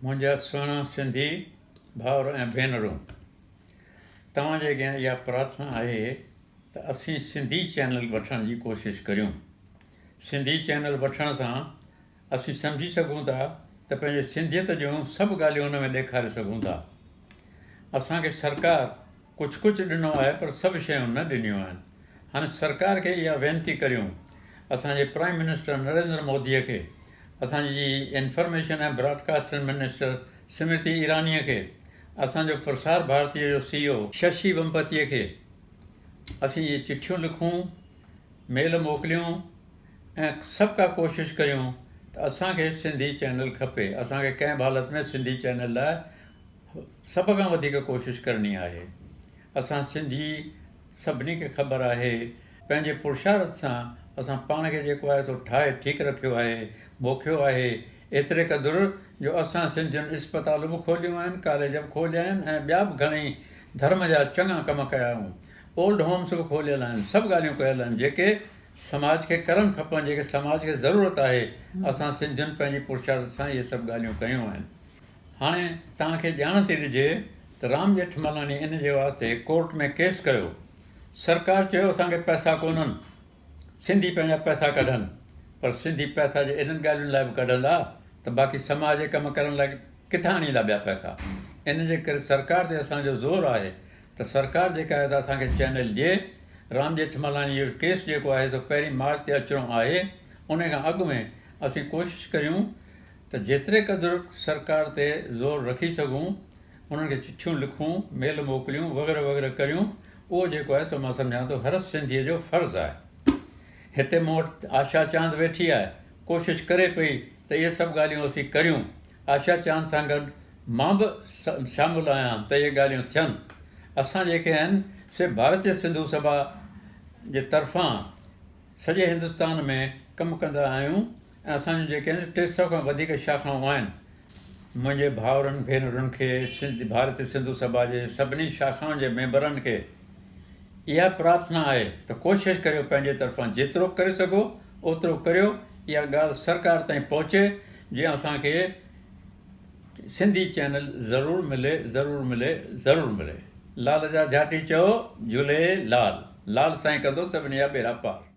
منهنجا سهڻا سنڌي ڀائر ۽ ڀينرون، توهان جي اڳيان اها پرارٿنا آهي ته اسين سنڌي چينل وٺڻ جي ڪوشش ڪريون. سنڌي چينل وٺڻ سان اسين سمجهي سگهون ٿا ته پنهنجي سنڌيت جون سڀ ڳالهيون ان ۾ ڏيکاري سگهون ٿا. اسان کي سرڪار ڪجهه ڪجهه ڏنو آهي پر سڀ شيون نه ڏنيون آهن. هاڻي سرڪار کي اها وينتي ڪريون اسان جي پرائيم منسٽر نريندر موديء کي، اسان جي انفارميشن ۽ براڊڪاسٽنگ منسٽر سمرتي ايرانيء کي، اسان جو پرسار ڀارتيء جو سي او ششي ومپتيء کي اسين اهي چٺيون لکون، ميل موڪليون ۽ سڀ ڪا ڪوشش ڪريون ته اسان کي سنڌي چينل کپي، اسان کي ڪنهن به حالت ۾ سنڌي چينل لاء سڀ کان وڌيڪ ڪوشش ڪرڻي آهي. اسان سنڌي سڀني کي خبر آهي پنهنجي پرشارت سان اسان پاڻ کي جيڪو آهي سو ٺاهي ٺيڪ رکيو آهي، موکيو آهي، ايتري قدر جو اسان سنڌين اسپتالون به کوليون آهن، ڪاليج به کوليا آهن ۽ ٻيا به گهڻئي ڌرم جا چڱا ڪم ڪيا آهيون. اولڊ هومس به کوليل آهن، سڀ ڳالهيون ڪيل آهن جيڪي سماج کي ڪرڻ کپن، جيڪي سماج کي ضرورت آهي، اسان سنڌين پنهنجي پرشارت سان اهي سڀ ڳالهيون ڪيون آهن. هاڻي توهان کي ڄاڻ ٿي ڏجي ته رام ڄيٺملاڻي ان جي واسطي ڪورٽ ۾ ڪيس ڪيو. سرڪار چيو اسان کي پئسا ڪونهن، سنڌي پنهنجا پئسا ڪڍن. پر سنڌي پئسا جي انهن ڳالهين لاء به ڪڍندا ته باقي سماج جي ڪم ڪرڻ لاء ڪٿان آڻيندا ٻيا پئسا. ان جي ڪري سرڪار تي اسان جو زور آهي ته سرڪار جيڪا آهي ته اسان کي چينل ڏئي. رام ڄيٺملاڻي جو ڪيس جيڪو آهي سو پهرين مارچ تي اچڻو آهي. ان کان اڳ ۾ اسين ڪوشش ڪريون ته جيتري قدر سرڪار تي زور رکي سگهون، انهن کي چٺيون لکون، ميل موڪليون وغيره وغيره ڪريون، اهو جيڪو آهي سو مان سمجهان ٿو هر سنڌيء جو فرض آهي. هتي مون وٽ آشا چاند ويٺي آهي، ڪوشش ڪري پئي ته اهي سڀ ڳالهيون اسين ڪريون. آشا چاند سان گڏ مان به شامل آهيان ته اهي ڳالهيون ٿين. اسان جيڪي آهن سي ڀارتيه سنڌو سڀا جي طرفان سڄي هندستان ۾ ڪم ڪندا آهيون. ۽ اسان جون جيڪي آهن 300 کان وڌيڪ شاخائون آهن. منهنجي ڀائرن ڀينرن کي سنڌ ڀارتي سنڌو سڀا جي سڀني شاخائن جي ميمبرن کي اها پرارٿنا آهي ته ڪوشش ڪريو پنهنجي طرفان جيترو ڪري سگهو اوترو ڪريو اها ڳالهه سرڪار تائين پهچي جيئن اسان کي سنڌي چينل ضرور ملي ضرور ملي ضرور ملي. لال جا جهاٽي چئو جهولي لال. لال سائين ڪندو سڀني جا ٻيڙا پار.